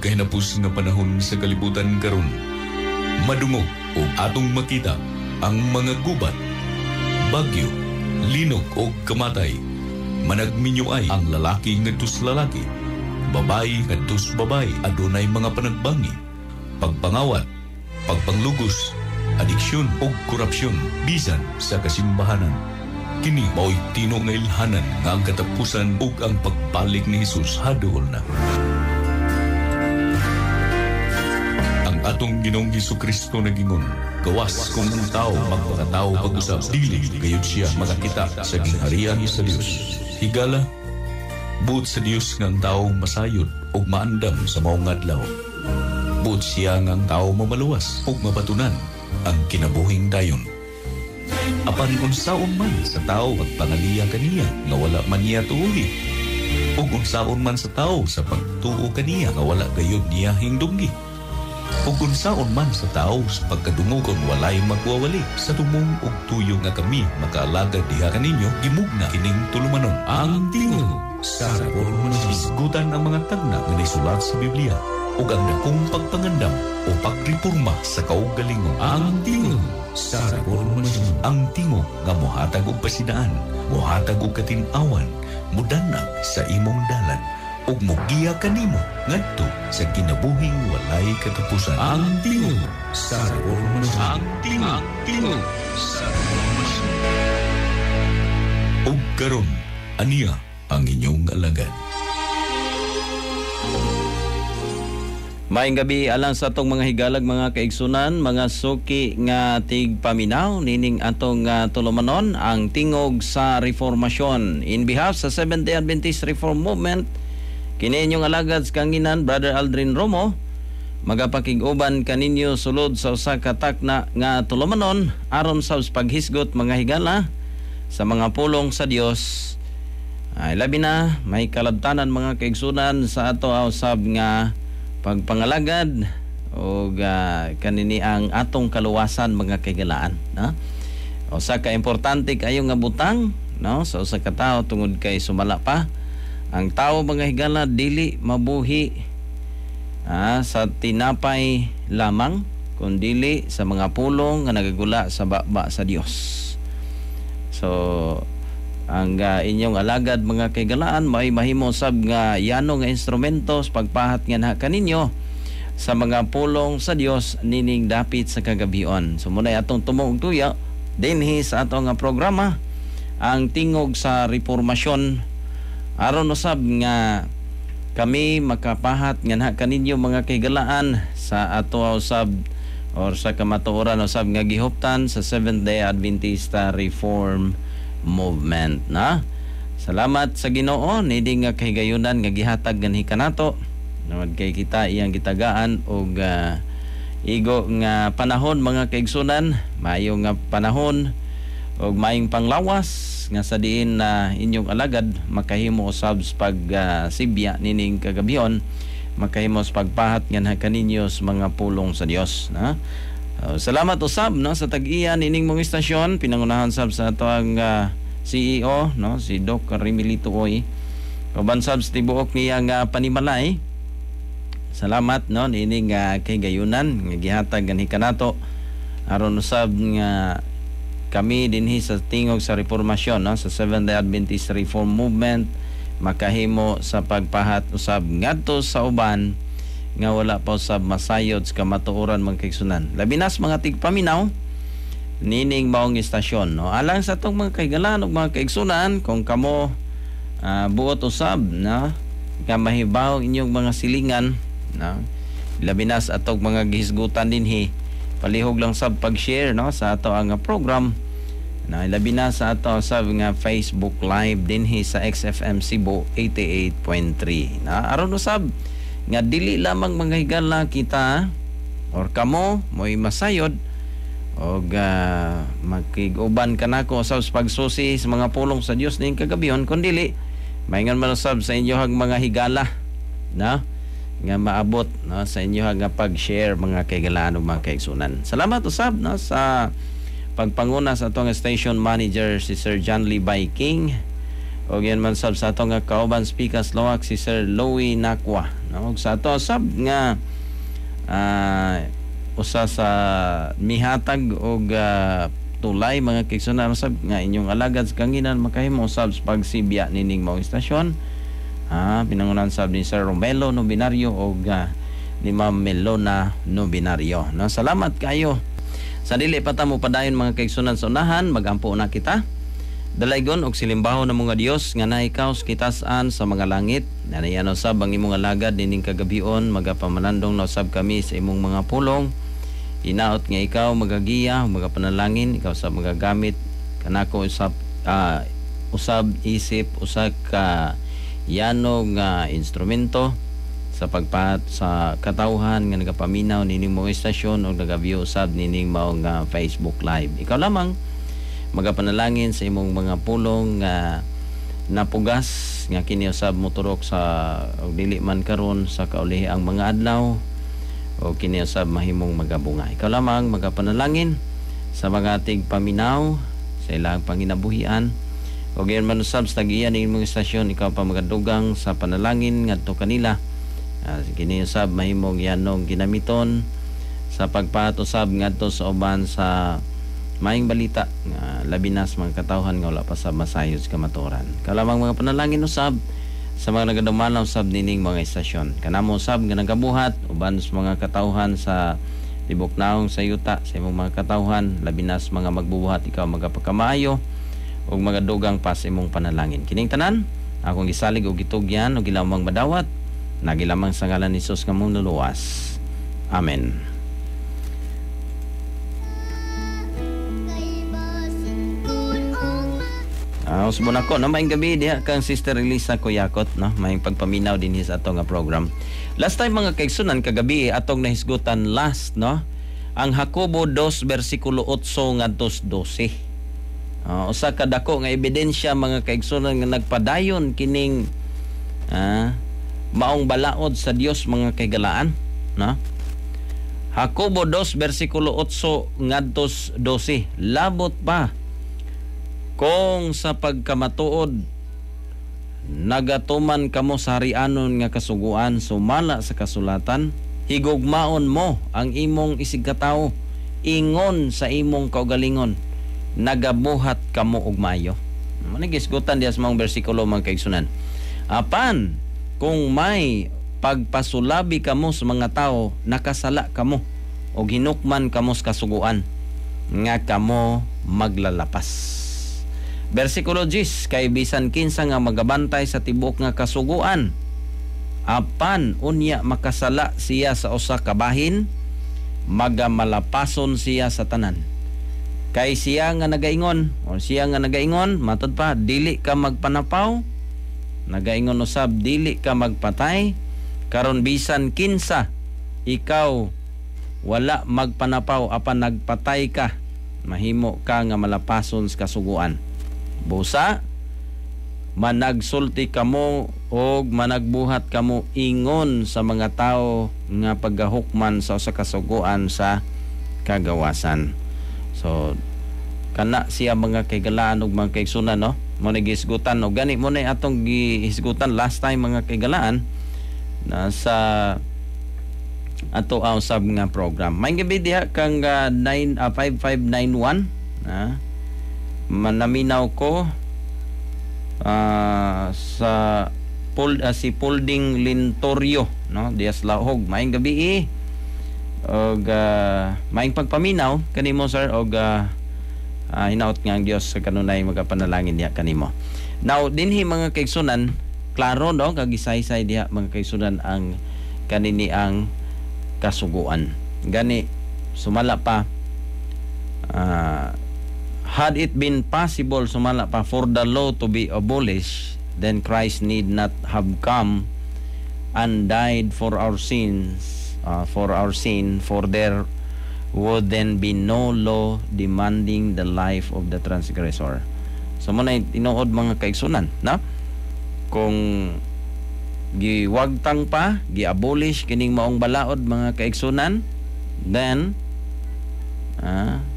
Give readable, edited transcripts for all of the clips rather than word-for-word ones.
Nagkahinapos nga panahon sa kalibutan karon. Madungog o atong makita ang mga gubat, bagyo, linog o kamatay. Managminyo ay ang lalaki ngadto sa lalaki, babae ngadto sa babae, adunay mga panagbangi, pagpangawat, pagpanglugos, adiksyon o korupsyon bisan sa kasimbahanan. Kini mao'y tino nga ilhanan nga ang katapusan ug ang pagbalik ni Hesus haduol na. Ang atong Ginoong Hesukristo nagingon, gawas kung ang tao magpakatao pag-usab, dili gayud siya makakita sa gingharian sa Dios. Higala, buot sa Dios nga ang tao masayod ug maandam sa maong adlaw. Buot siya nga ang tao mamaluwas ug mabatunan ang kinabuhing dayon. Apan unsaon man sa tao pagpangaliya kaniya nga wala man niya tuuhi, ug unsaon man sa tao sa pagtuo kaniya nga wala gayud niya hingdunggi, ug unsaon man sa tao sa pagkadungog kon walay magwawali sa tumong og tuyo nga kami makaalagad diha kaninyo, gimugna kining tulumanon. Ang Tingog sa Reformasyon. Hisgutan ang mga tagna nga nisulat sa Biblia ug ang dakong pagpangandam o pagreporma sa kaugalingon. Ang Tingog sa Reformasyon. Ang tingog nga mohatag og pasidaan, mohatag og katin-awan, mudanag sa imong dalan ug mogiya kanimo ngadto sa kinabuhing walay katapusan. Ang Tingog sa Reformasyon. Ang Tingog, Tingog sa Reformasyon. Ug karon, aniya ang inyong alagad. Maayong gabi alang sa atong mga higalag, mga kaigsunan, mga suki nga tigpaminaw nining atong tulumanon, ang Tingog sa Reformasyon. In behalf sa Seventh-day Adventist Reform Movement, kini inyong alagad sa kanginan, Brother Aldrin Romo, magapakig-uban kaninyo sulod sa usa ka takna nga tulumanon aron sa paghisgot, mga higala, sa mga pulong sa Dios. Ay, labi na may kalabtanan, mga kaigsunan, sa ato usab nga pagpangalagad og kanini ang atong kaluwasan, mga kaigalaan, no? Usa ka importante kayo nga butang, no, sa usa ka tawo, tungod kay sumala pa ang tao, mga higala, dili mabuhi sa tinapay lamang kun dili sa mga pulong nga nagagula sa baba sa Dios. So ang inyong alagad, mga kaigalaan, may mahimo sab nga yano nga instrumento sa pagpahat nga na kaninyo sa mga pulong sa Dios nining dapit sa kagabion. So muna atong tumong tuya dinhi sa atong nga programa, ang Tingog sa Reformasyon, aron usab nga kami makapahat nga na kaninyo, mga kaigalaan, sa ato usab or sa kamatuoran usab nga gihuptan sa Seventh Day Adventista Reform Movement, na. Salamat sa Ginoo nidi nga kahigayunan nga gihatag ganhi kanato, tungod kay kita iyang gitagaan og igo nga panahon, mga kaigsunan, maayo nga panahon og maayong panglawas nga sa diin na inyong alagad makahimo usab sa pag sibya nining kagabion, makahimo sa pagpahat nga kaninyo sa mga pulong sa Dios, na. Salamat usab, no, sa tag-iya nining mong istasyon, pinangunahan sab sa atoang CEO, no, si Doc Remilito Oy. Uban sab sa tibuok niya nga panimalay. Salamat, no, nining kahigayunan nga gihatag ganhi kanato aron usab nga kami dinhi sa Tingog sa Reformasyon, no, sa Seventh Day Adventist Reform Movement, makahimo sa pagpahat usab ngadto sa uban nga wala pa usab masayod sa kamatuoran, mga kaigsunan, labi na sa mga tigpaminaw nining maong istasyon, no. Alang sa atong mga kahigalan ug mga kaigsunan, kung kamo buot usab na nga mahibaw inyong mga silingan, no, labi na sa atong mga gihisgutan dinhi, palihog lang sab pag-share, no, sa ato ang program, na labi na sa ato sab nga Facebook Live dinhi sa XFM Cebu 88.3, na aron usab nga dili lamang, mga higala, kita or kamo mo'y masayod og makig-uban kanako sa pagsusi sa mga pulong sa Dios ning kagabihon, kun dili maingon man usab sa inyohang mga higala, na nga maabot, no, sa inyohang nga pag-share, mga kaigalaan ug mga kaigsunan. Salamat usab, no, sa pagpanguna sa atong station manager si Sir John Lee King, o yan man sab sa atong kauban speakers lawak si Sir Louie Nakwa. no? Ug sa ato sab nga usa sa mihatag og tulay, mga kaigsunan, usab nga inyong alagad sa kanginan, makahimo usab sa pagsibya nining maong istasyon. Pinangunahan sab ni Sir Romelo Nobinario og ni Ma'am Melona Nobinario, no? Salamat kayo. Sa dili pa ta mo padayon, mga kaigsunan, sa unahan, magampo na kita. Dalaygon og silimbahon na mga Dios nga naikaw sa kitasan sa mga langit. Nanayan usab ang imong alagad nining kagabion, magapamanandong na usab kami sa imong mga pulong. Hinaot nga ikaw magagiya, magapanalangin, ikaw sa magagamit kanako usab usab isip usa ka yano nga instrumento sa pagpahat sa katawhan nga nagapaminaw nining mga istasyon o nagabiyo usab nining mao nga Facebook Live. Ikaw lamang magapanalangin sa imong mga pulong nga napugas nga kini usab moturok sa og dili man karon, sa kaulihi ang mga adlaw o kini usab mahimong magabunga. Ikaw lamang magapanalangin sa mga tigpaminaw sa ilang panginabuhian o gayon man usab sa tag-iya ning imong istasyon, ikaw pa magadugang sa panalangin ngadto kanila. Kini usab mahimong yanong ginamiton sa pagpahat usab ngadto sa uban sa maayong balita nga labi na sa mga katawhan nga wala pa sa masayod sa kamatuoran. Kalamang mga panalangin usab sa mga nagadumala usab nining mga istasyon. Kanamo usab nga nagabuhat uban sa mga katawhan sa tibok naong sa yuta, sa imong mga katawhan, labi na sa mga magbubuhat, ikaw magapakamayo ug magadugang pa sa imong panalangin. Kining tanan akong gisalig og gitugyan ug ilamang madawat nagilamang sa ngalan ni Jesus nga mong luluwas. Amen. Usbon ako, no, maayong gabi diha kang Sister Elisa Kuyakot, no, maayong pagpaminaw dinhi sa ato nga program. Last time, mga kaigsunan, kagabi atong nahisgutan last, no, ang Jacobo 2 bersikulo 8 ngadto 12. Usa ka dako nga ebidensya, mga kaigsunan, nga nagpadayon kining maong balaod sa Dios, mga kaigalaan, no? Jacobo 2 bersikulo 8 ngadto 12. Labot pa kung sa pagkamatuod nagatuman kamo sa harianon nga kasuguan sumala sa kasulatan, higugmaon mo ang imong isigkatawo ingon sa imong kaugalingon, nagabuhat kamo og maayo. Mo gisgutan diha sa maong bersikulo, mga kaigsunan. Apan kung may pagpasulabi kamo sa mga tao, nakasala kamo og hinukman kamo sa kasuguan nga kamo maglalapas. Versikulo 10, kay bisan kinsa nga magabantay sa tibuok nga kasuguan, apan unya makasala siya sa usa ka bahin, magamalapason siya sa tanan. Kay siya nga nagaingon, o siya nga nagaingon, matod pa, dili ka magpanapaw, nagaingon usab dili ka magpatay, karon bisan kinsa ikaw wala magpanapaw apan nagpatay ka, mahimo ka nga malapason sa kasuguan. Busa managsulti kamo og managbuhat kamo ingon sa mga tao nga paggahukman sa usa ka kasuguan sa kagawasan. So kana siya, mga kaigalaan ug mga kaigsunan, no, mo ni gihisgutan, og gani mo na atong gihisgutan last time, mga kaigalaan, na sa ato ang usab nga program. May gabi diha kang 9 5591 na manaminaw ko sa Pul, si Pulding Lintorio, no, dias Lahog. Maayong gabi eh. Og maayong pagpaminaw kanimo, sir, og hinaot nga ang Dios sa kanunay magapanalangin diha kanimo. Now dinhi, mga kaigsunan, klaro, no, kag gisaysay diha, mga kaigsunan, ang kanini ang kasuguan. Gani sumala pa, had it been possible, sumala pa, for the law to be abolished, then Christ need not have come and died for our sins, for our sin, for there would then be no law demanding the life of the transgressor. So mo na tinuod, mga kaigsunan, no, kung giwagtang pa, giabolish kining maong balaod, mga kaigsunan, then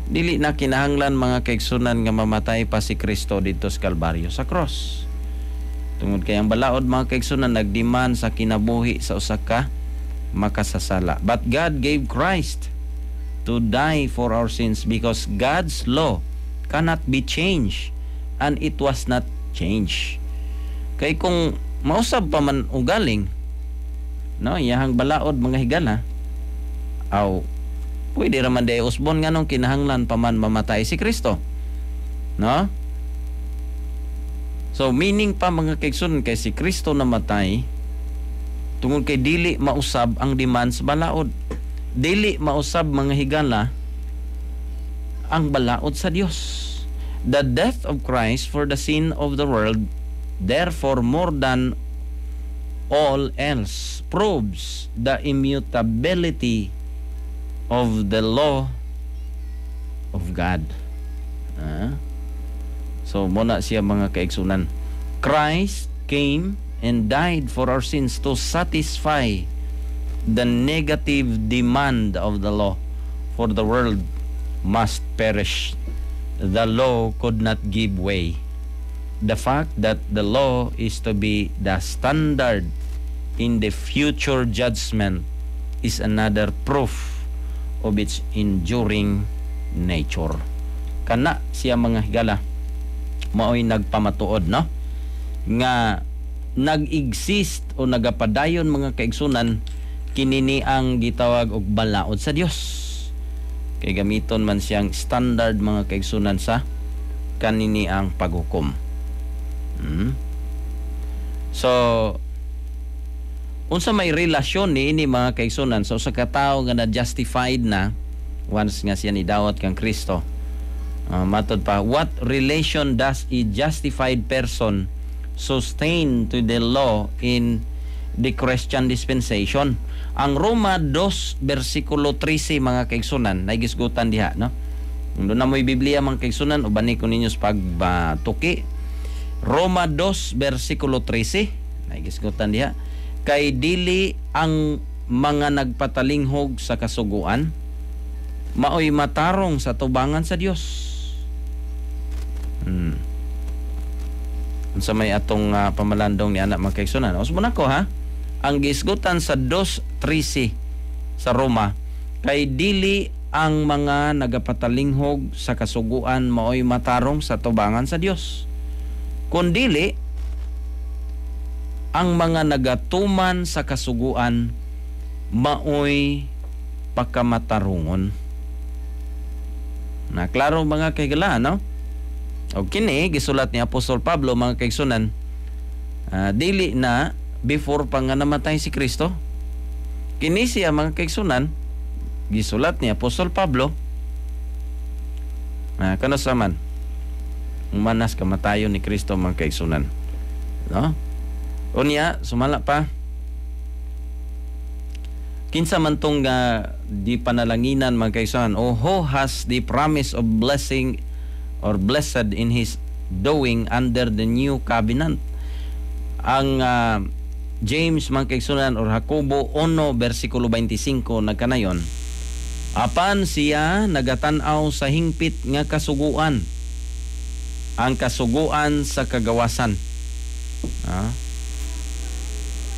dili na kinahanglan, mga kaigsunan, nga mamatay pa si Kristo dito sa Kalbaryo sa cross. Tungod kay ang balaod, mga kaigsunan, nagdemand sa kinabuhi sa usa ka makasasala. But God gave Christ to die for our sins because God's law cannot be changed and it was not changed. Kay kung mausab pa man ugaling, no, iyahang balaod, mga higala, aw pwede raman di usbon, nganong kinahanglan pa man mamatay si Kristo, no? So meaning pa, mga kaigsunan, kay si Kristo namatay tungod kay dili mausab ang demand sa balaod. Dili mausab, mga higala, ang balaod sa Dios. The death of Christ for the sin of the world, therefore, more than all else, proves the immutability of the law of God. Ah? So muna siya, mga kaigsunan. Christ came and died for our sins to satisfy the negative demand of the law, for the world must perish. The law could not give way. The fact that the law is to be the standard in the future judgment is another proof of its enduring nature. Kana siya, mga higala, maoy nagpamatuod, no, nga nag-exist o nagapadayon, mga kaigsunan, kinini ang gitawag og balaod sa Dios, kay gamiton man siyang standard, mga kaigsunan, sa kanini ang paghukom. So unsa may relasyon niini, mga kaigsunan, sa usa ka tawo nga na justified na once nga siya ni dawat kang Kristo? Matod pa, what relation does a justified person sustain to the law in the Christian dispensation? Ang Roma 2 versikulo 13, mga kaigsunan, nagisgutan diha, no? Kung duna mo'y Biblia, mga kaigsunan, ubani ko ninyo sa pagbatuki. Roma 2 versikulo 13, nagisgutan diha. Kay dili ang mga nagpatalinghog sa kasuguan maoy matarong sa tubangan sa Dios. Unsa may atong pamalandong ni ana, mga kaigsunan? Usbon ako ha. Ang gisgutan sa 2:13 sa Roma, kay dili ang mga nagapatalinghog sa kasuguan maoy matarong sa tubangan sa Dios, kun dili ang mga nagatuman sa kasuguan maoy pakamatarungon. Na klaro, mga kahigala, no? O kini gisulat ni Apostol Pablo, mga kaigsunan, dili na before pa nga namatay si Kristo. Kini siya, mga kaigsunan, gisulat ni Apostol Pablo. Kano sa man? Umanas kamatayon ni Kristo, mga kaigsunan. No? Unya, sumala pa. Kinsa man tong di panalanginan, mga kaigsunan, o who has the promise of blessing or blessed in his doing under the new covenant? Ang James, mga kaigsunan, or Jacobo 1 versikulo 25 nagkanayon. Apan siya nagatan-aw sa hingpit nga kasuguan, ang kasuguan sa kagawasan. Ah.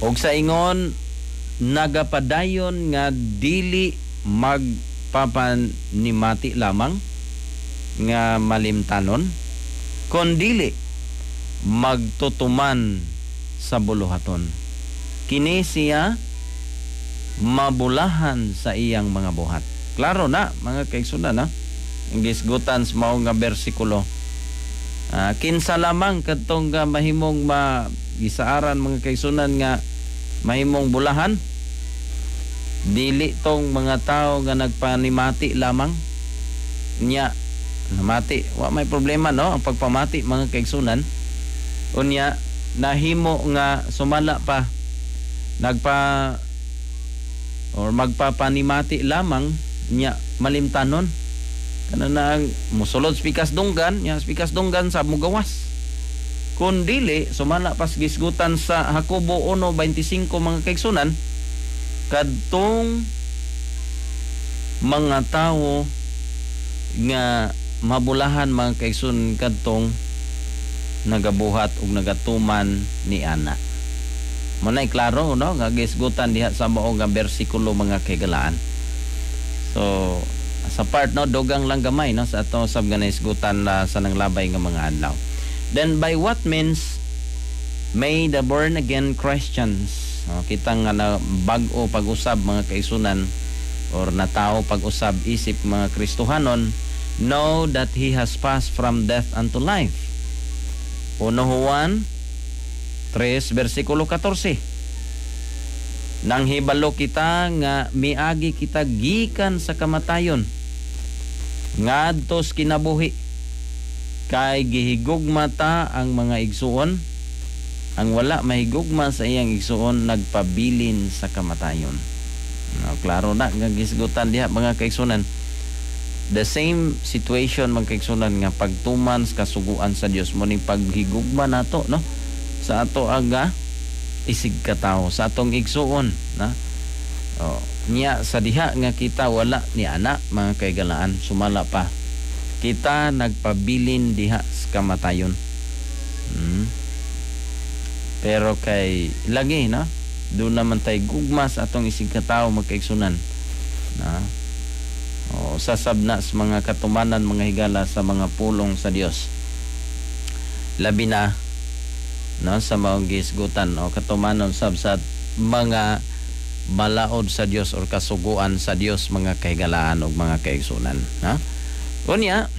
Og sa ingon nagapadayon nga dili magpapanimati lamang nga malimtanon, kondili magtutuman sa buluhaton. Kini siya mabulahan sa iyang mga buhat. Klaro na, mga kaigsunan, na ang gisgutan sa mao nga bersikulo. Kinsa lamang kadtong nga mahimong ma gisaaran, mga kaigsunan, nga mahimong bulahan? Dili tong mga tao nga nagpanimati lamang nya namati, wa may problema, no, ang pagpamati, mga kaigsunan. Unya nahimo nga sumala pa nagpa or magpapanimati lamang nya malimtanon, kana na ang musulod sa pikas dunggan nya pikas dunggan sa mugawas. Kun dili, sumala pas gisgutan sa Jacobo 1:25, mga kaigsunan, kadtong mga tawo nga mabulahan, mga kaigsun, kadtong nagabuhat ug nagatuman ni ana. Mo nay klaro, no, nga gisgutan diha sa mao nga bersikulo, mga kahigalaan. So sa part, no, dugang lang gamay, no, sa ato sab nga naisgutan na sa nanglabay nga mga adlaw. Then by what means may the born again Christians, no, kita nga na bag-o pag-usab, mga kaigsuonan, or natao pag-usab isip mga Kristohanon, know that he has passed from death unto life? 1 Juan 3 versikulo 14. Nang hibalo kita nga miagi kita gikan sa kamatayon ngadto sa kinabuhi kay gihigugma ta ang mga igsuon. Ang wala mahigugma sa iyang igsuon nagpabilin sa kamatayon. No, klaro na nga gisgutan diha, mga kaigsunan. The same situation, mga kaigsunan, nga pagtuman sa kasuguan sa Dios mo ning paghigugma nato, no, sa ato aga isig katawo, sa atong igsuon na. Oh, niya sa diha nga kita wala ni ana, mga kaigalaan, sumala pa, kita nagpabilin diha sa kamatayon. Pero kay lagi, no, doon naman tay gugma sa atong isig katawo, mga kaigsunan na. O sasab na sa mga katumanan, mga higala, sa mga pulong sa Dios, labi na, no, sa mga gisgutan o katumanon sab sa mga balaod sa Dios or kasuguan sa Dios, mga kahigalaan ug mga kaigsunan, ha. Unya,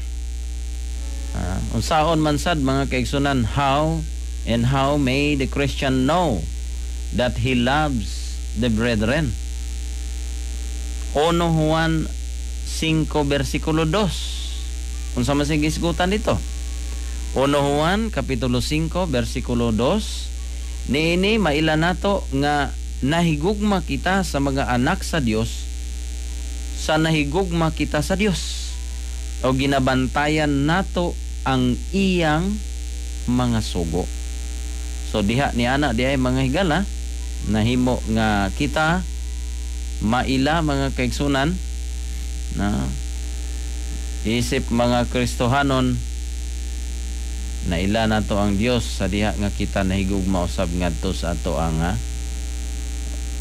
unsaon man sad, mga kaigsunan, how and how may the Christian know that he loves the brethren? 1 Juan 5 versikulo 2. Unsa man sig gisgutan dito? 1 Juan kapitulo 5 versikulo 2. Niini maila nato nga nahigugma kita sa mga anak sa Dios sa nahigugma kita sa Dios o ginabantayan nato ang iyang mga sugo. So diha ni ana diha, mga higala, nahimo nga kita maila, mga kaigsunan, na isip mga Kristohanon, naila nato ang Dios sa diha nga kita nahigugma usab ngadto sa ato ang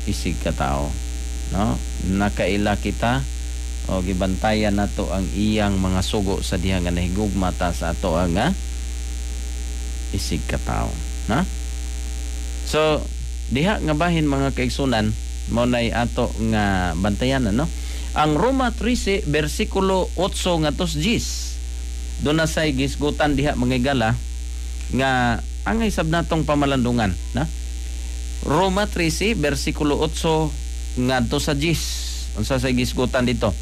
isig katao, no. Nakaila kita o gibantayan nato ang iyang mga sugo sa diha nga nahigugma ta sa ato ang isig katao, na. So diha nga bahin, mga kaigsunan, mao nay ato nga bantayan, ano, ang Roma 13 bersikulo 8 ngadto 10. Doon na say gisgutan diha, mga higala, nga angay sab natong pamalandungan, na. Roma 13 bersikulo 8 ngadto sa 10. Unsa say gisgutan dito?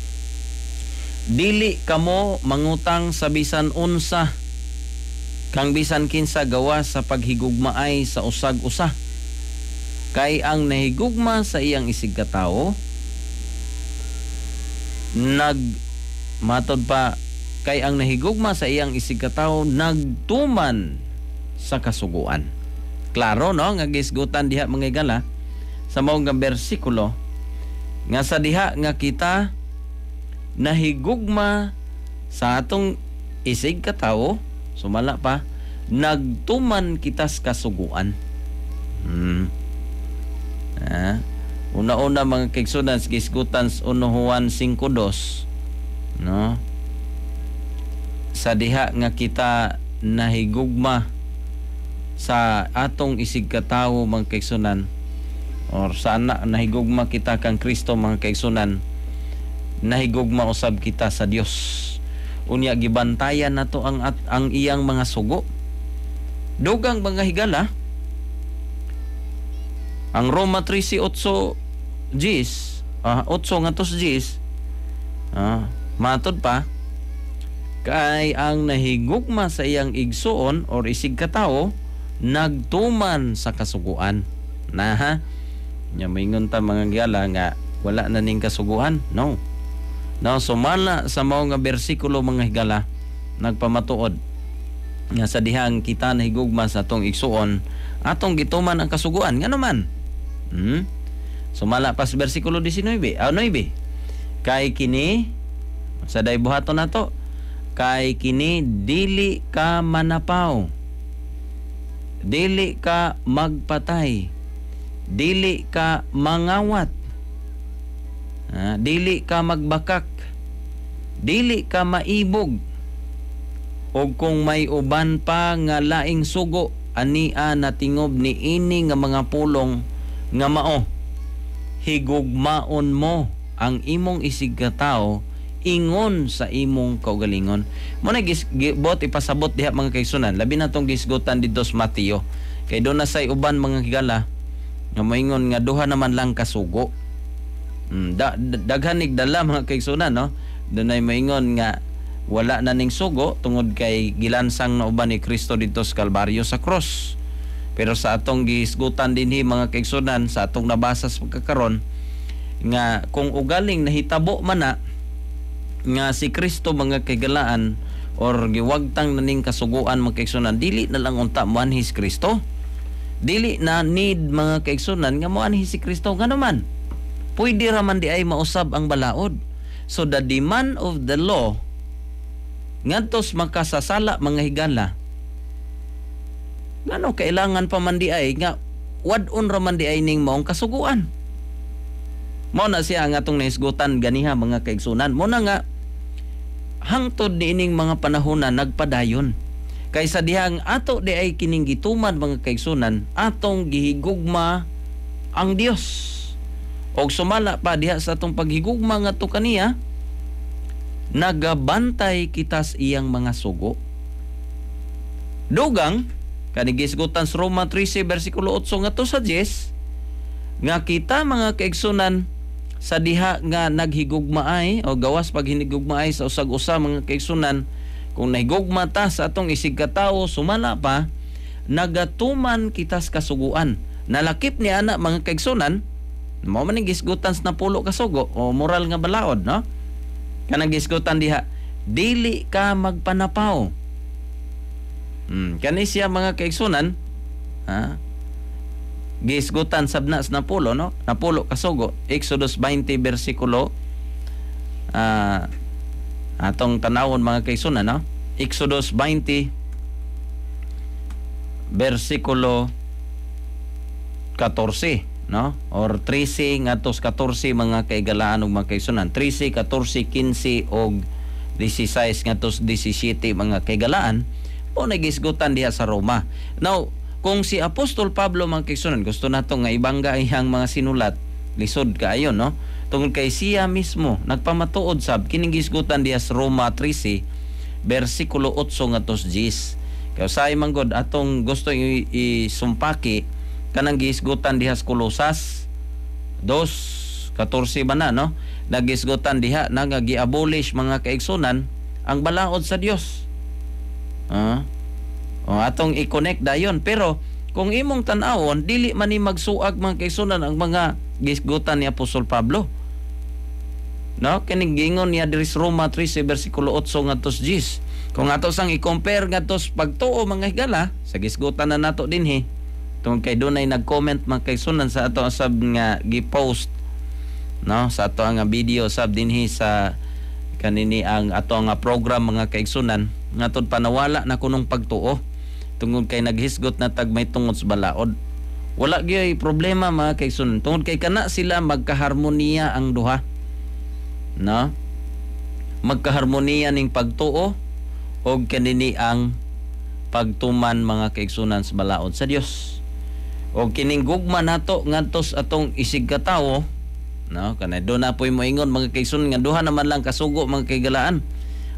Dili kamo mangutang sa bisan unsa kang bisan kinsa gawas sa paghigugmaay sa usag usa. Kay ang nahigugma sa iyang isig katawo nag matod pa, kay ang nahigugma sa iyang isig katawo nagtuman sa kasuguan. Klaro, no, nga gisgutan diha, mga higala, sa mao nga bersikulo nga sa diha nga kita nahigugma sa atong isig katawo, sumala pa, nagtuman kita sa kasuguan. Una-una, mga kaigsunan, sa gisgutan sa 1 Juan 5:2, no, sa diha nga kita nahigugma sa atong isig katawo, mga kaigsunan, or sa ana nahigugma kita kang Kristo, mga kaigsunan, nahigugma usab kita sa Dios. Unya gibantayan nato ang iyang mga sugo. Dugang, mga higala, ang Roma 13:8 10, 8 ngadto 10, matod pa, kay ang nahigugma sa iyang igsuon or isig katawo nagtuman sa kasuguan na, ha. Nya moingon ta, mga higala, nga wala na ning kasuguan. No, no, sumala sa mao nga bersikulo, mga higala, nagpamatuod nga sa dihang kita nahigugma sa atong igsuon, atong gituman ang kasuguan. Ngano man? Sumala pa sa bersikulo 19, 9, kay kini sa day buhaton nato, kay kini dili ka manapaw. Dili ka magpatay, dili ka mangawat, dili ka magbakak, dili ka maibog, og kung may uban pa nga laing sugo, ania natingob ni ini nga mga pulong nga mao: higugmaon mo ang imong isigkatao ingon sa imong kaugalingon. Mo na bot ipasabot diha, mga kaigsunan, labi na tong gisgutan didto sa Mateo, kay doon na say uban, mga higala, nga moingon nga duha naman lang kasugo. Daghan nig dala, mga kaigsunan, no? Dunay moingon nga wala na ning sugo tungod kay gilansang na uban ni Kristo didto sa Kalbaryo, sa cross. Pero sa atong gisgutan dinhi, mga kaigsunan, sa atong nabasa sa pagkakaron, nga kung ugaling nahitabo man na nga si Kristo, mga kaigalaan, or giwagtang na ning kasuguan, mga kaigsunan, dili na lang unta moanhi si Kristo. Dili na need, mga kaigsunan, nga moanhi si Kristo. Ngano man pwede ra man di ay mausab ang balaod. So the demand of the law ngadtos makasasala, mga higala, ngano kailangan pa man di ay nga wad-on ra man di ay ning maong kasuguan? Mao na siya ang atong nahisgutan ganiha, mga kaigsunan. Mo na nga hangtod niining mga panahon na nagpadayon. Kaysa dihang ato di ay kining gituman, mga kaigsunan, atong gihigugma ang Dios. Og sumala pa diha sa atong paghigugma ngadto kaniya, nagabantay kita sa iyang mga sugo. Dugang kani gisgutan sa Roma 13 bersikulo 8 ngadto sa 10, nga kita, mga kaigsunan, sa diha nga naghigugmaay o gawas pag hinigugmaay sa usag-usa, mga kaigsunan, kung nahigugma ta sa atong isig katawo, sumala pa nagatuman kita sa kasuguan. Nalakip ni ana, mga kaigsunan, mao man ning gisgutan sa napulo kasugo o moral nga balaod, no? Kanang gisgutan diha, dili ka magpanapaw. Kani siya, mga kaigsunan, ha, gisgutan sabna sa napulo, no, napulo kasugo. Exodus 20 bersikulo, atong tanawon, mga kaigsunan, no? Exodus 20 bersikulo 14, no, or 13 ngadto 14, mga kaigalaan ug mga kaigsunan. 13, 14, 15 og 16 ngadto 17, mga kaigalaan, o nagisgutan diha sa Roma. Now, kung si Apostol Pablo, mga kaigsunan, gusto nato nga ibangga iyang mga sinulat, lisod kaayo, no, tungod kay siya mismo nagpamatuod sab kining gisgutan diha sa Roma 13 bersikulo 8 ngadto 10. Kaya usahay man gud atong gusto isumpaki kanang gisgutan diha sa Kolosas 2:14 ba na, no? Nagisgutan diha na nga gi-abolish, mga kaigsunan, ang balaod sa Dios. Ah. O, atong i-connect dayon, pero kung imong tan-awon, dili man ni magsuag, mga kaigsunan, ang mga gisgutan ni Apostol Pablo. No, kining giingon niya diri sa Roma 13 bersikulo 8 ngadto 10. Kung ato sang i-compare ngadto sa pagtuo, mga higala, sa gisgutan na nato dinhi, tungod kay dunay nag-comment, mga kaigsunan, sa ato sab nga gi-post, no, sa ato nga video sab dinhi sa kanini ang ato nga program, mga kaigsunan, ngatod panawala na kunong pagtuo tungod kay naghisgot na tag may tungod sa balaod. Wala gyoy problema, mga kaigsunan, tungod kay kana sila magkaharmoniya ang duha, no? Magkaharmoniya ning pagtuo og kanini ang pagtuman, mga kaigsunan, sa balaod sa Dios. O kining gugma nato ngadto sa atong isig katawo, no? Kanay do na po'y moingon, mga kaigsunan, nga duha naman lang kasugo, mga kaigalaan,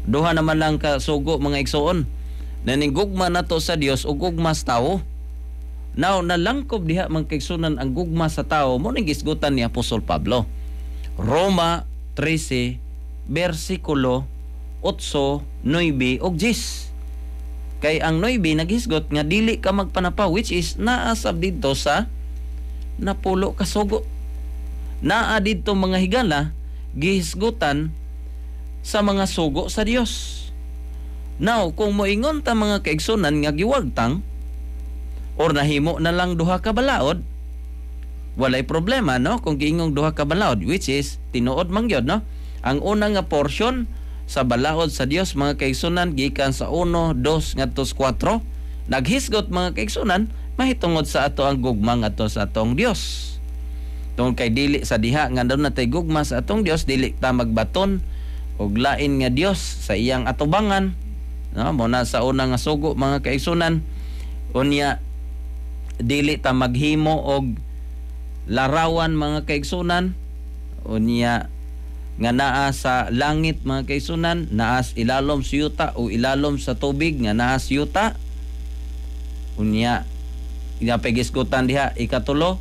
duha naman lang kasugo, mga igsuon, na ning gugma nato sa Dios o gugma sa tawo. Now, nalangkob diha, mga kaigsunan, ang gugma sa tao. Mo ning gisgutan ni Apostol Pablo, Roma 13 bersikulo 8, 9 ug 10, kay ang 9 naghisgot nga dili ka magpanapaw, which is naa sab didto sa napulo kasugo. Naa didto, mga higala, gihisgutan sa mga sugo sa Dios. Now, kung moingon ta, mga kaigsunan, nga giwagtang or nahimo na lang duha ka balaod, walay problema, no, kung giingong duha ka balaod, which is tinuod man gyud, no? Ang una nga portion sa balaod sa Dios, mga kaigsunan, gikan sa 1, 2 ngadto 4. Naghisgot, mga kaigsunan, mahitungod sa ato ang gugma ngadto sa atong Dios. Tungod kay dili sa diha nga doon natay gugma sa atong Dios, dili ta magbaton og lain nga Dios sa iyang atubangan, no? Mo na sa una nga sugo, mga kaigsunan. Unya dili ta maghimo og larawan, mga kaigsunan, unya nga naa sa langit, mga kaigsunan, naa sa ilalom sa yuta o ilalom sa tubig nga naa sa yuta. Unya gisgutan diha ikatulo,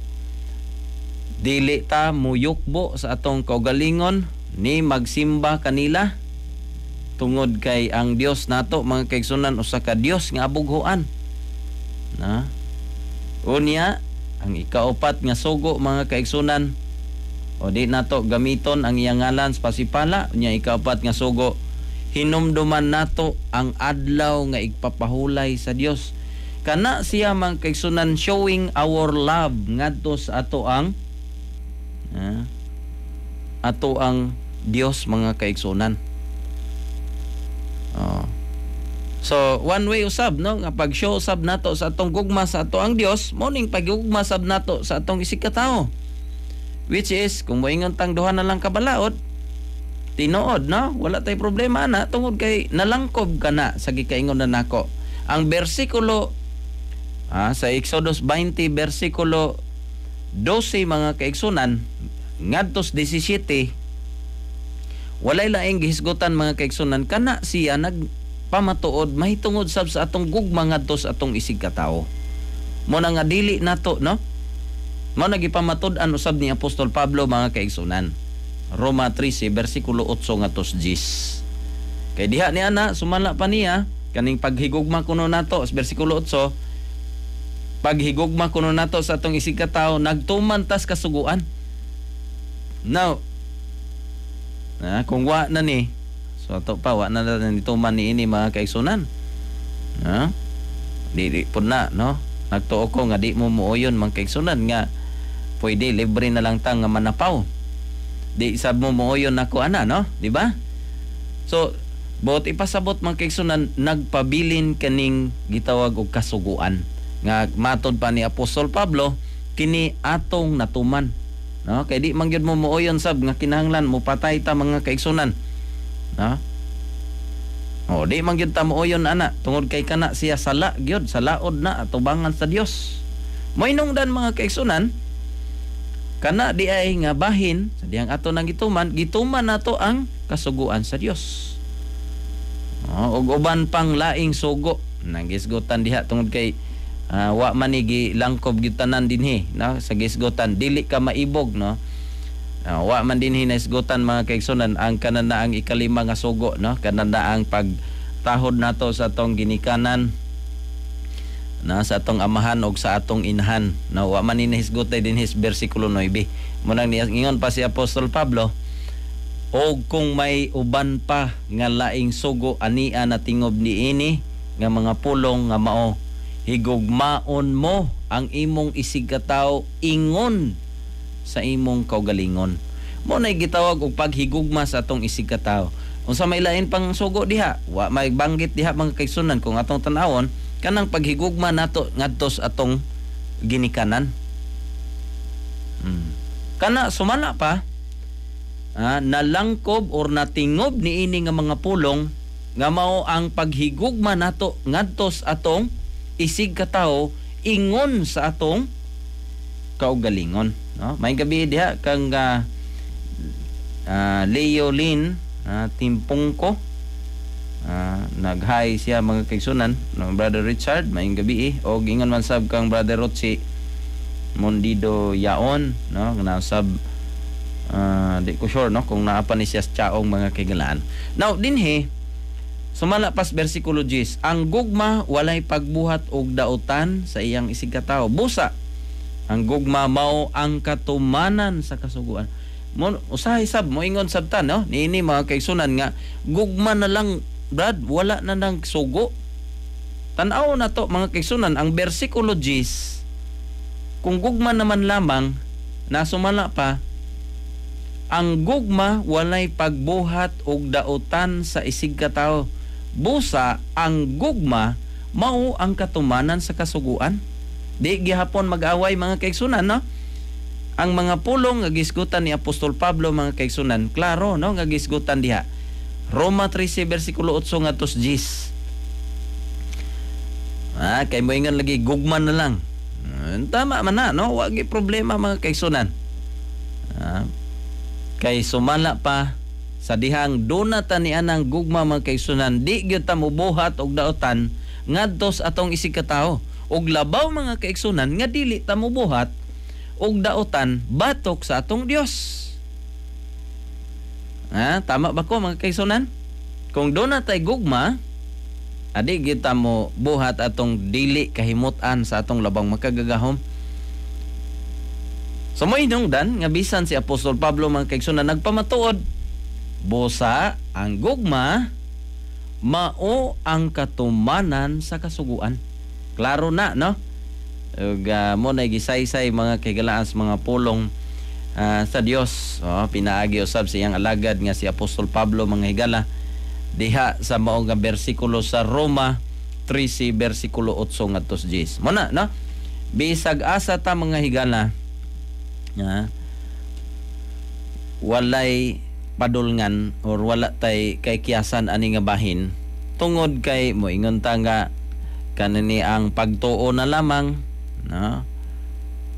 dili ta muyukbo sa atong kaugalingon ni magsimba kanila, tungod kay ang Dios nato, mga kaigsunan, usa ka Dios nga abughuan na. Unya ang ikaupat nga sugo, mga kaigsunan, o di nato gamiton ang iyang ngalan sa pasipala. Unya ikaupat nga sugo, hinumduman nato ang adlaw nga igpapahulay sa Dios. Kana siya, mga kaigsunan, showing our love ngadto sa ato ang Dios, mga kaigsunan. Oh. So one way usab, no, nga pag-show usab nato sa atong gugma sa ato ang Dios, mo ning paggugma sab nato sa atong isig katawo. Which is kung moingon tang duha na lang kabalaod, tinuod, no, wala tay problema na tungod kay nalangkob ka na sa gikaingon na nako. Ang bersikulo sa Exodus 20 bersikulo 12, mga kaigsunan, ngadtos 17, walay laing gihisgutan, mga kaigsunan. Kana siya nagpamatuod mahitungod sab sa atong gugma ngadto sa atong isig katawo. Mo na nga dili nato, no, mo na gipamatud-an usab ni Apostol Pablo, mga kaigsunan, Roma 13 bersikulo 8 ngadto 10. Kay diha ni ana sumala pa niya kaning paghigugma kuno nato sa bersikulo 8, paghigugma kuno nato sa atong isig katawo nagtuman tas kasuguan. Now, kung wa na ni, so ato pa wa na na nituman ni ini, mga kaigsunan. Ha? Di pud na, no? Nagtuo ko nga di mo muoyon, mga kaigsunan, nga pwede libre na lang ta nga manapaw. Di sab mo muoyon nako ana, no? Di ba? So, buot ipasabot, mga kaigsunan, nagpabilin kaning gitawag og kasuguan nga matod pa ni Apostol Pablo kini atong natuman, no? Kay di man gyud mo muoyon sab nga kinahanglan mo patay ta, mga kaigsunan, no? O di man gyud ta muoyon ana tungod kay kana siya sala gyud, salaod na atubangan sa Dios. Moinungdan, mga kaigsunan, kana di ay nga bahin sa dihang ato nang gituman, gituman nato ang kasuguan sa Dios. O, ug uban pang laing sugo nang gisgutan diha tungod kay wa man ni gilangkob gyud tanan dinhi, no, sa gisgutan dili ka maibog, no? Wa man dinhi naisgutan, mga kaigsunan, ang kanana ang ikalima nga sugo, no, kanana ang pagtahod nato sa atong ginikanan na sa atong amahan og sa atong inahan, no? Wa man ni nahisgutay dinhi sa bersikulo 9. Mo nang ingon pa si Apostol Pablo, og kung may uban pa nga laing sugo ania na tingob niini nga mga pulong nga mao: higugmaon mo ang imong isig katawo ingon sa imong kaugalingon. Mo na gitawag og paghigugma sa atong isig katawo. Unsa may lain pang sugo diha? Wa may banggit diha, mga kaigsunan. Kung atong tan-awon kanang paghigugma nato ngadto sa atong ginikanan. Kana sumala pa nalangkob or natingob niini nga mga pulong nga mao ang paghigugma nato ngadto sa atong isig katawo ingon sa atong kaugalingon, no? May gabi diha kang Leo Lin Timpungko. Nag-hi siya, mga kaigsunan, no? Brother Richard, maayong gabi eh. O ingon man sab kang Brother Rotsi Mondido Yaon, no, nga sab di ko sure, no, kung naa pa ni siya sa chaong, mga kaigalaan. Now dinhi sumala pas bersikulo 10, ang gugma walay pagbuhat og dautan sa iyang isig katawo. Busa ang gugma mao ang katumanan sa kasuguan. Mo usahay sab moingon sab ta, no, niini, mga kaigsunan, nga gugma na lang, brad, wala na nang sugo. Tan-aw na to, mga kaigsunan, ang bersikulo 10. Kung gugma naman lamang na sumala pa ang gugma walay pagbuhat og dautan sa isig katawo. Busa ang gugma mao ang katumanan sa kasuguan. Di gihapon mag-away, mga kaigsunan, no? Ang mga pulong nga gisgutan ni Apostol Pablo, mga kaigsunan, klaro, no, nga gisgutan diha. Roma 13 bersikulo 8 ngadto 10. Kay moingon lagi gugma na lang. Tama man na, no? Wa gi problema, mga kaigsunan. Kay sumala pa sa dihang duna ta ni anang gugma, mga kaigsunan, di gyud ta mobuhat og daotan ngadto sa atong isig katawo. Ug labaw, mga kaigsunan, nga dili ta mobuhat og daotan batok sa atong Dios. Tama ba ko, mga kaigsunan? Kung duna tay gugma, adi kita mo buhat atong dili kahimutan sa atong labang makagagahom. So mo dan nga bisan si Apostol Pablo, mga kaigsunan, nagpamatuod, busa ang gugma mao ang katumanan sa kasuguan. Klaro na, no? Ug mo na gisaysay, mga kahigalaan, sa mga pulong sa Dios. Oh, pinaagi usab sa iyang alagad nga si Apostol Pablo, mga higala, diha sa mao nga bersikulo sa Roma 13 bersikulo 8 ngadto 10. Mo na, no? Bisag asa ta, mga higala, nga walay padulngan or wala tay kay kiyasan ani nga bahin tungod kay moingon ta nga kanini ang pagtuo na lamang, no,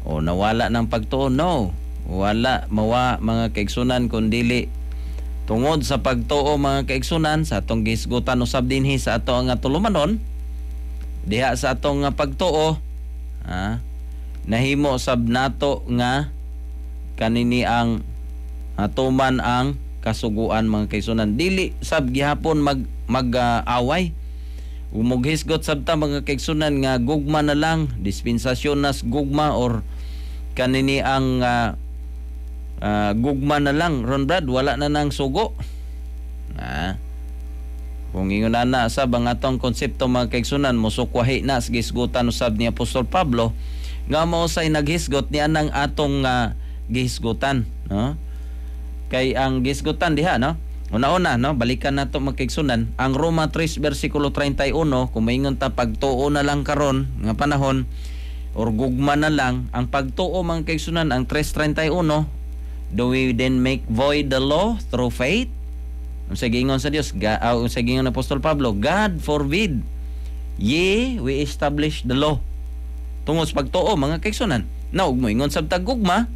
o nawala ng pagtuo, no? Wala mawa, mga kaigsunan, kun dili tungod sa pagtuo, mga kaigsunan, sa atong gisgutan usab dinhi sa ato nga tulumanon. Diha sa atong nga pagtuo, nahimo sab nato nga kanini ang tuman ang kasuguan, mga kaigsunan. Dili sab gihapon mag mag-away. Umughisgot sab ta, mga kaigsunan, nga gugma na lang, dispensasyon nas gugma or kanini ang gugma na lang ron, brad, wala na nang sugo. Kung ingon na sab ang atong konsepto, mga kaigsunan, mosukwahi na sa gisgutan usab ni Apostol Pablo nga mao say naghisgot ni anang atong gihisgutan, no? Kay ang gisgutan diha, no, una-una, no, balikan nato, mga kaigsunan, ang Roma 3 versikulo 31. Kung maingon ta pagtuo na lang karon nga panahon or gugma na lang, ang pagtuo, mga kaigsunan, ang 3:31, "Do we then make void the law through faith?" Ang giingon sa Dios, sa giingon ng Apostol Pablo, "God forbid. Yea, we establish the law." Tungod sa pagtuo, mga kaigsunan. Now, ug moingon sab tag gugma,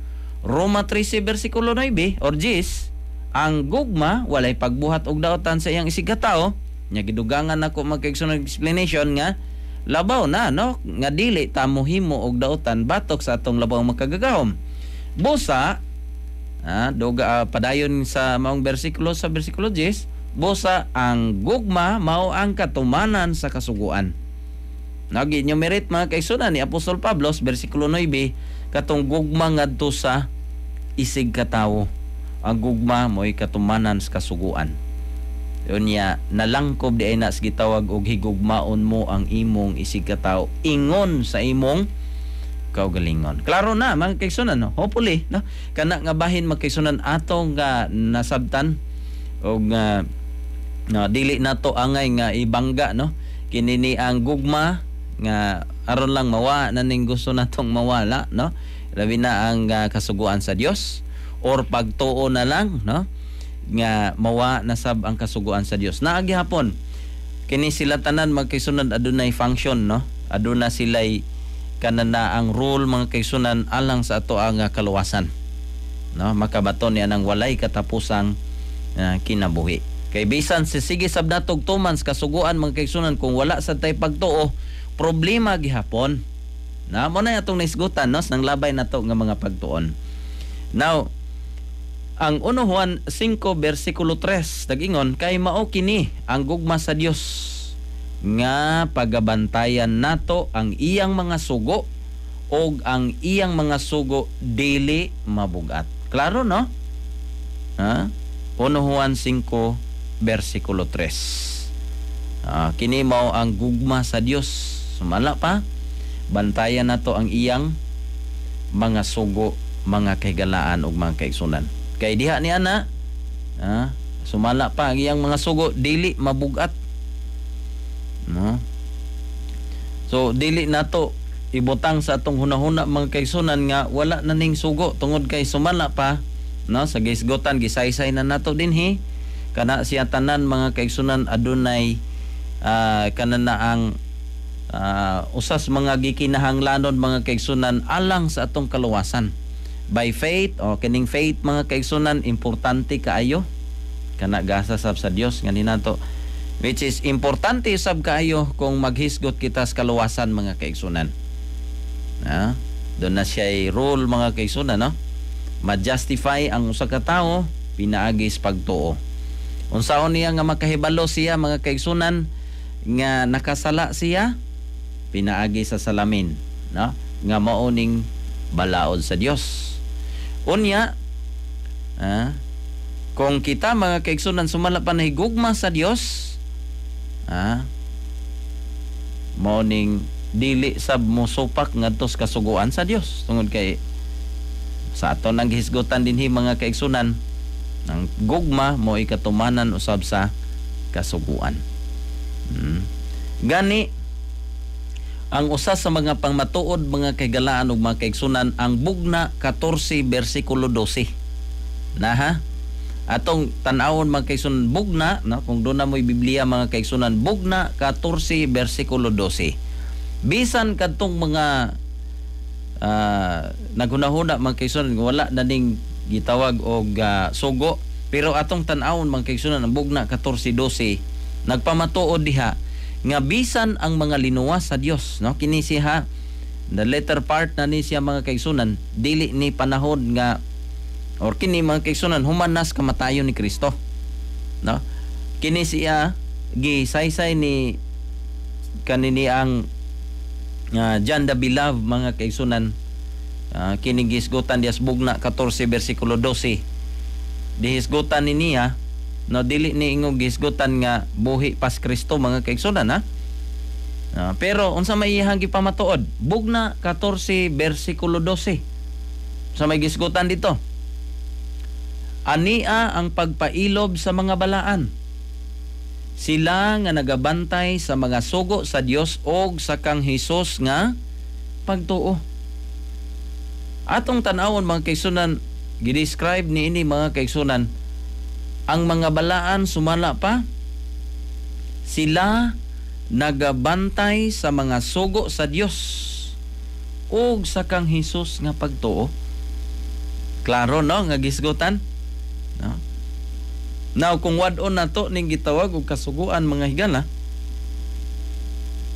Roma 13 versikulo 9 or 10, ang gugma walay pagbuhat og daotan sa iyang isig katao. Nya gidugangan nako, mga kaigsunan, explanation nga labaw na, no, nga dili ta mohimo og daotan batok sa atong labaw makagagahom. Busa doga padayon sa maong bersikulo, sa bersikulo 10, busa ang gugma mao ang katumanan sa kasuguan. Nagi-enumerate, mga kaigsunan, ni Apostol Pablo sa bersikulo 9 katong gugma ngadto sa isig katawo. Ang gugma mo'y katumanan sa kasuguan. Unya nalangkob di ay na sa gitawag og higugmaon mo ang imong isig katawo ingon sa imong kaugalingon. Klaro na, mga kaigsunan, no? Hopefully, no, kana nga bahin, mga kaigsunan, atong nga nasabtan og nga dili nato angay nga ibangga, no, kini ni ang gugma nga aron lang mawa na ning gusto natong mawala, no, labi na ang kasuguan sa Dios or pagtuo na lang, no, nga mawa na sab ang kasuguan sa Dios. Naa gihapon kini sila tanan, mga kaigsunan, adunay function, no? Aduna sila'y kanana ang rule, mga kaigsunan, alang sa ato ang kaluwasan, no, makabaton niya ng walay katapusang kinabuhi. Kay bisan si sige sab natog tuman sa kasuguan, mga kaigsunan, kung wala sa tay pagtuo, problema gihapon na. Mo na atong naisgutan, no, nang labay nato nga mga pagtuon. Now, ang 1 Juan 5 versikulo 3 nagingon, "Kay mao kini ang gugma sa Dios, nga pagabantayan nato ang iyang mga sugo, og ang iyang mga sugo dili mabugat." Klaro, no? Ha? 1 Juan 5 versikulo 3. Kini mao ang gugma sa Dios. Sumala pa, bantayan nato ang iyang mga sugo, mga kahigalaan ug mga kaigsunan. Kay diha ni ana, sumala pa, ang iyang mga sugo dili mabugat. No? So dili nato ibutang sa atong hunahuna, mga kaigsunan, nga wala na ning sugo tungod kay sumala pa, no, sa gisgotan, gisaysay na nato dinhi kana siya tanan, mga kaigsunan, adunay kana na ang usas mga gikinahanglanon, mga kaigsunan, alang sa atong kaluwasan by faith o kining faith, mga kaigsunan, importante kaayo kana gasa sab sa Dios nga ninato, which is importante sab kaayo kung maghisgot kita sa kaluwasan, mga kaigsunan. Ha, doon na siya rule, mga kaigsunan, no, ma-justify ang usa ka tawo pinaagi sa pagtuo. Unsaon niya nga makahibalo siya, mga kaigsunan, nga nakasala siya? Pinaagi sa salamin, no, nga mao ning balaod sa Dios. Unya, kung kita, mga kaigsunan, sumala pa na higugma sa Dios, mao ning dili sab mosupak ngadto sa kasuguan sa Dios tungod kay sa aton ang gihisgutan dinhi, mga kaigsunan, ang gugma mo katumanan usab sa kasuguan. Gani ang usa sa mga pangmatuod, mga kahigalaan ug mga kaigsunan, ang Bugna 14 bersikulo 12. Na ha? Atong tan-awon, mga kaigsunan, Bugna, no, kung doon na mo'y Biblia, mga kaigsunan, Bugna 14 bersikulo 12. Bisan kadtong mga naghunahuna, mga kaigsunan, wala na ning gitawag og sugo, pero atong tan-awon, mga kaigsunan, ang Bugna 14:12 nagpamatuod diha nga bisan ang mga linuwas sa Dios, no, kini siya, the latter part na ni siya, mga kaigsunan, dili ni panahon nga or kini, mga kaigsunan, human nas kamatayon ni Kristo, no. Kini siya gisaysay ni kanini ang John the Beloved, mga kaigsunan. Kini gisgutan dias Bugna 14 bersikulo 12, dihisgutan ni niya, no, dili ni ingog gisgutan nga buhi pas Kristo, mga kaigsunan, ha. Pero unsa may iyang gipamatuod? Bugna 14 bersikulo 12, sa may gisgutan dito, ania ang pagpailob sa mga balaan, sila nga nagabantay sa mga sugo sa Dios og sa kang Hesus nga pagtuo. Atong tan-awon, mga kaigsunan, gidescribe ni ini, mga kaigsunan, ang mga balaan sumala pa sila nagabantay sa mga sugo sa Dios ug sa kang Hesus nga pagtuo. Klaro, no, nga gisgutan, no? Now kung wad-on nato ning gitawag og kasuguan, mga higala,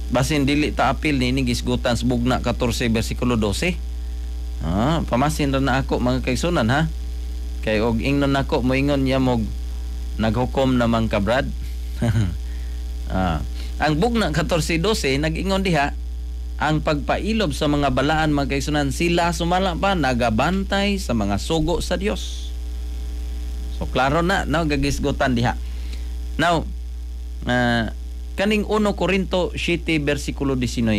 basin dili ta apil ni ini gisgutan sa Bugna 14 bersikulo 12. Pamasin ra na ako, mga kaigsunan, ha, kay og ingnon nako, moingon niya mog naghukom namang ka, Brad. Ang Bugna 14:12 nag-ingon diha ang pagpailob sa mga balaan, mga kaigsunan, sila sumala pa nagabantay sa mga sugo sa Dios. So klaro na, no, gagisgutan diha. Now, kaning 1 Korinto 7 bersikulo 19.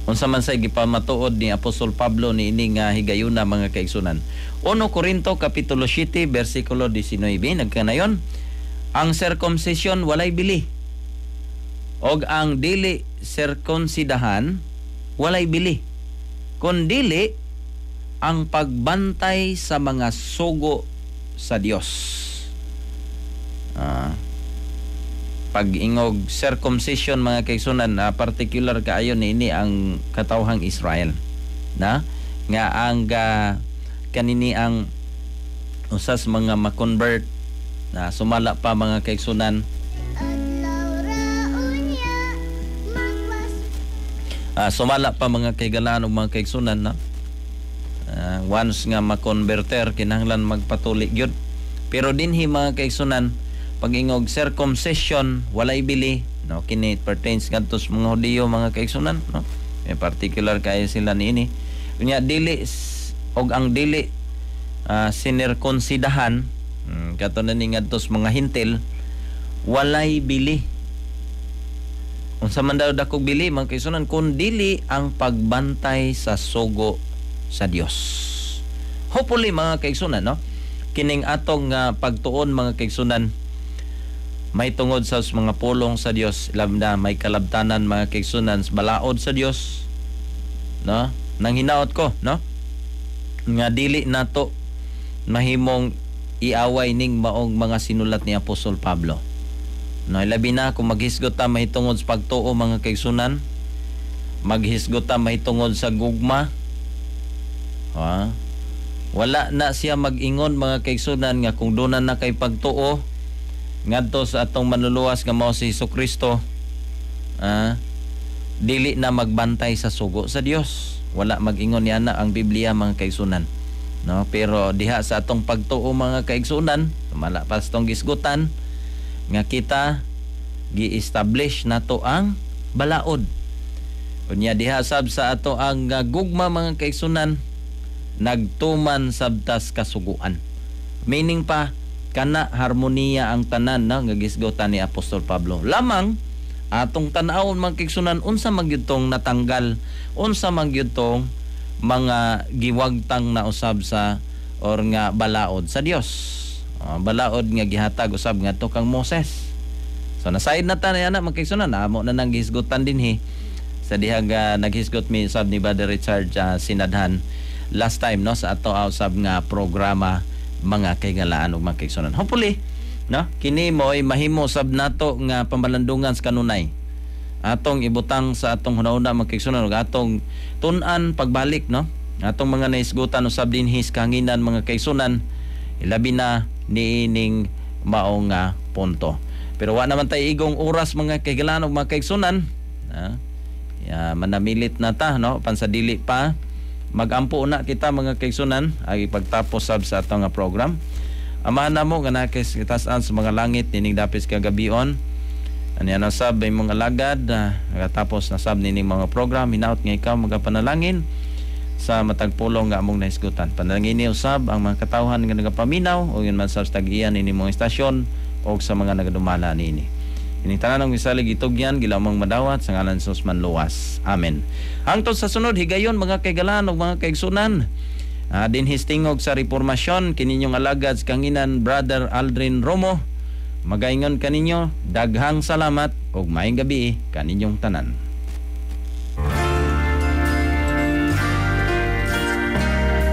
Unsa man say gipamatuod ni Apostol Pablo ni ini nga higayuna, mga kaigsunan? 1 Korinto kapitulo 7 bersikulo 19 nagkanayon, ang circumcision walay bili og ang dili sirkunsidahan walay bili, kun dili ang pagbantay sa mga sugo sa Dios. Pag-ingog circumcision, mga kaigsunan, particular kaayo ni ini ang katawhang Israel na nga ang kanini ang usas mga ma-convert na sumala pa, mga kaigsunan, Adlaw ra unya magpas sumala pa, mga kaigalaan ug mga kaigsunan na once nga ma-converter, kinahanglan magpatuli gyud. Pero dinhi, mga kaigsunan, pag-ingog circumcision walay bili, no, kini pertains ngadto sa mga Hudiyo, mga kaigsunan, no. In particular kay sila niini. Unya dili og ang dili sinirkonsidahan, kato na ni ngadto sa mga Hintil, walay bili. Unsa man daw dakog bili, mga kaigsunan? Kun dili ang pagbantay sa sugo sa Dios. Hopefully, mga kaigsunan, no, kining atong pagtuon, mga kaigsunan, May tungod sa mga pulong sa Dios, na may kalabtanan mga kaigsunan balaod sa Dios, no? Nang hinaot ko, no, nga dili nato mahimong iaway ning maong mga sinulat ni Apostol Pablo. No, labi na kung maghisgot ta mahitungod sa pagtuo mga kaigsunan, maghisgot ta mahitungod sa gugma. Ha? Wala na siya mag-ingon mga kaigsunan nga kung doon na kay pagtuo ngadto sa atong manluluwas nga mao si Jesucristo, dili na magbantay sa sugo sa Dios. Wala mag-ingon niya na ang Biblia mga kaigsunan, no? Pero diha sa atong pagtuo mga kaigsunan, sumala pa sa atong gisgutan nga kita gi-establish nato ang balaod. Unya diha sab sa ato ang gugma mga kaigsunan, nagtuman sabtas kasuguan. Meaning pa kana harmoniya ang tanan na nga gisgutan ni Apostol Pablo. Lamang atong tan-awon mga kaigsunan, unsa man gyud tong natanggal, unsa man gyud tong mga giwagtang na usab sa or nga balaod sa Dios. Balaod nga gihatag usab ngadto kang Moses. So nasayod na ta na mga kaigsunan, amo na nang gihisgutan dinhi sa dihang naghisgot mi usab ni Brother Richard Sinadhan last time, no, sa ato usab nga programa mga kahigalaan ug mga kaigsunan. Hopefully, no, kini mo'y mahimo sab nato nga pamalandungan sa kanunay. Atong ibutang sa atong hunahuna mga kaigsunan ug atong tun-an pagbalik, no, atong mga nahisgutan usab dinhi sa kahanginan mga kaigsunan, ilabi na niining maong punto. Pero wa naman tay igong oras mga kahigalaan ug mga kaigsunan. Ya, manamilit na ta, no, pansadili pa magampo na kita mga kaigsunan ay pagtapos sab sa atong program. Amahan namo nga nakis kitasan sa mga langit nining dapis kagabion. Anya na sab ay mga alagad tapos na sab nining mga program, hinaut nga ikaw magapanalangin sa matag pulong nga among nahisgutan. Panalangin niyo sab ang mga katawhan nga nagapaminaw o yun man sab sa tag-iyan nining mga istasyon o sa mga nagadumala niini. Ining tanan ang misalig itugyan gilamang madawat sa ngalan sa Jesus manluwas. Amen. Hangtod sa sunod higayon mga kaigalan ug mga kaigsunan. Dinhi tingog sa Reformasyon kininyong alagad sa kanginan Brother Aldrin Romo. Magaingon kaninyo daghang salamat ug maayong gabi kaninyong tanan.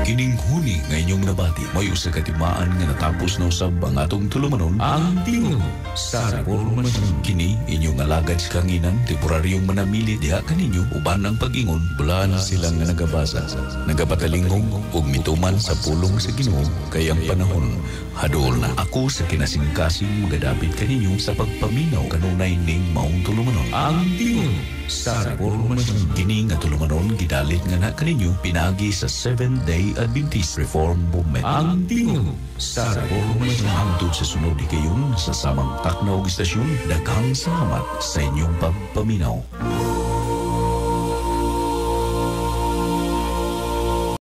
Kining huni nga inyong nabati may usa ka timaan nga natapos na usab ang atong tulumanon, ang Tingog sa Reformasyon. Kini inyong alagad sa kanginan, temporaryong manamili diha kaninyo uban ang pag-ingon, bulan sila nga nagabasa, nagapatalingog ug mituman sa pulong sa Ginoo kay ang panahon haduol na. Ako sa kinasingkasing magadapit kaninyo sa pagpaminaw kanunay ning maong tulumanon, ang Tingog sa Reformasyon. Kini nga tulumanon gidalit nga na kaninyo pinaagi sa Seventh Day Adventist Reform Movement. Ang Tingog sa Reformasyon. Hangtod sa sunod higayon sa samang takna og istasyon, daghang salamat sa inyong pagpaminaw.